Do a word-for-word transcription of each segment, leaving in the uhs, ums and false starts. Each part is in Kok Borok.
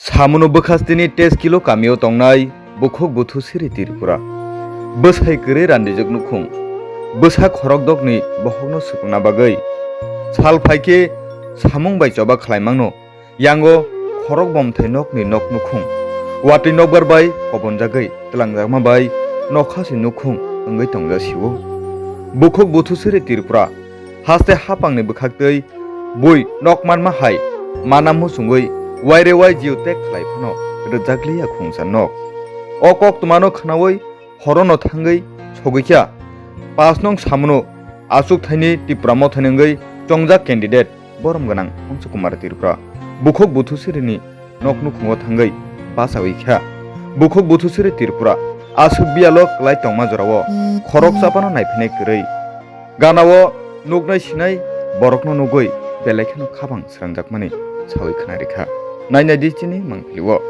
Samuno bwkhasteni Teskilo kamio tongnai bukhuk buthu siri Tripura. Bwsai kwrwi randijak nukhung. Bwsa khorokdokni bokhokno swkangna bagwi sal phaikhe samung bai choba khlaimangno yango khorok bomthai nokni nok nukhung. Watwi nokbar bai kobonjagwi twlangjakma bai nokha se nukhung wngwi tongjak sio. Bukhuk buthu siri Tripura haste hapangni bwkhaktwi bui nok manma hai mana muchungwi waire wai geotag khlai phano rwjakliya khungsa nok. O kok twmano khnaui horono thangwi sogwikha pash nong Samuno achuk thaini Tipra Motha wngwi chongjak candidate borom gwnang Amsa Kumar Tripura. Bukhuk buthu sirini nok nukhungo thangwi bachawi kha. Bukhuk buthu siri Tripura aswk biyalo kwlai tongma jorao khorok chapano naiphainai kwrwi. Ganao nuknai sinai borokno nugwi belai kheno khabang srangjakmani sawi khna rikha. Nainai di chini mangpilio.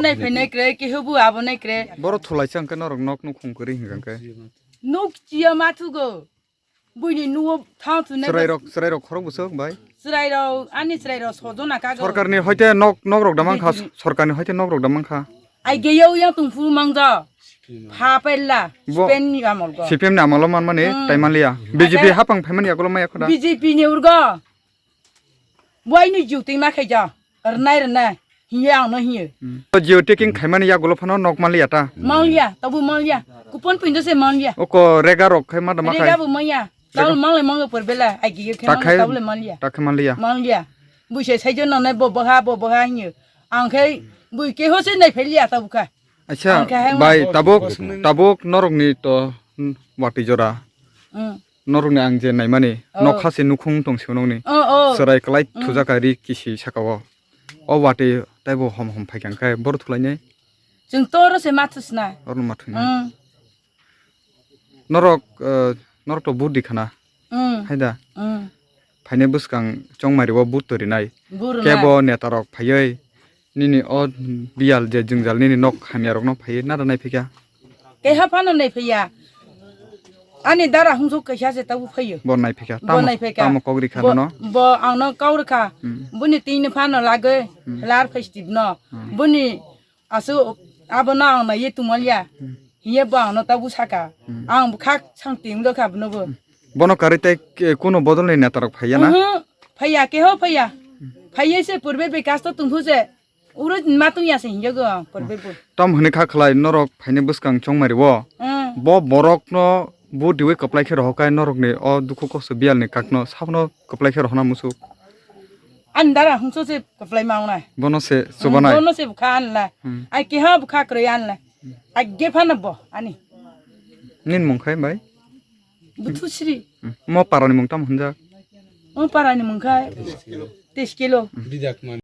Naiphainai kwrwi, kehobu abonai kwrwi. Boro thulaisa hwnkhe norok nok nukhung kwrwi hwnkhe. Nuk chiya mathugo. Buini nuo thang thunai. Chwrairok, chwrairok khorok bwswk bai? Chwrairok, ani chwrairok sojona kago. Sorkarni hoite nok, nokrok da mankha, sorkarni hoite nokrok da mankha. Ai geyo yang tungphuru mangja. Pha paila, Bo- Spain ni amol go. C P M ni amolo manmani, hmm, tai manliya. B J P aja hapang phaimani yagulo maya khoda. B J P ni urgo. Buaini juting ma khaija. Rwnai rwnai. Hiye ang no hiye. Hmm. Geotagging khaimani yagulo phano nok manliya ta? Manliya, tabu manliya. Kupon pindo se manliya. Oko rega rok khai ma da ma khai? Rega bo manya. Rega. Taul mangle mangle por bela. Ai giye khe mangle tabu le manliya. Ta khai manliya. Manliya. Bui se saijo no nai bo boha, bo boha hiye. Ang khai bui keho se nai pheliya tabu kha. Acha, ang khai bai, tabuk, tabuk norokni to, hmm, watwi jora. Hmm. Norokni ang je naimani, oh, nokha se nukhung tong sio nokni. Oh, oh. Chwrai kwlai, hmm, thujaka ri kisi saka o. O watwi taibo hom hom phaikha hwnkhe boro thulainai. Chwng toro se ma thusna. Oro ma thunai. Hmm. Norok, eh, norok to vote di khana. Hmm. Haida. Hmm. Phainai bwskang chongmari o vote to rinai. Buru na. Kebo neta rok phaiwi nini o biyal je jwngjal nini nok hamya rokno phaiwi nada naiphikha? Keha phano naiphaiya. Ani dara hungsuk kaisa se tabuk phaiyo. Bo naiphikha. Bo tamo, naiphikha. Tamo kok rikha bono? Bo angno kau rikha. Hmm. Boni tini phano lagwi, hmm, lar festival no. Hmm. Boni asu abono ang naiye tumalya. Hmm. Hiye bo angno tabuk saka. Hmm. Ang bwkhak sang tim do kha bono bo. Hmm. Bono karwi tei ke-, kuno bodolni netarok phaiya na? Oho, phaiya, keho phaiya. Phaiya se purbe bikas to tunghu se. Uro ma tungya se hinjago ang purbe bo. Tam hwnwi kha khlai norok phaini bwskang chongmari o. Hmm. Bo borokno bo diwi kwplai khe rohor kai norokni o dukhu kosto biyalni kakno sabno kwplai khe rohorna musuk. Ani dara hungso se kwplai ma wngnai. Bono se chubanai. Hmm, bono se bwkha anla. Hmm. Ai keha bwkha kwrwi anla. Ai ge phano bo ani. Nini mung khai bai? Buthu sri. Hmm. Mo parani mung tamo hwnjak? Mo parani mung khai. Tis kilo. Hmm.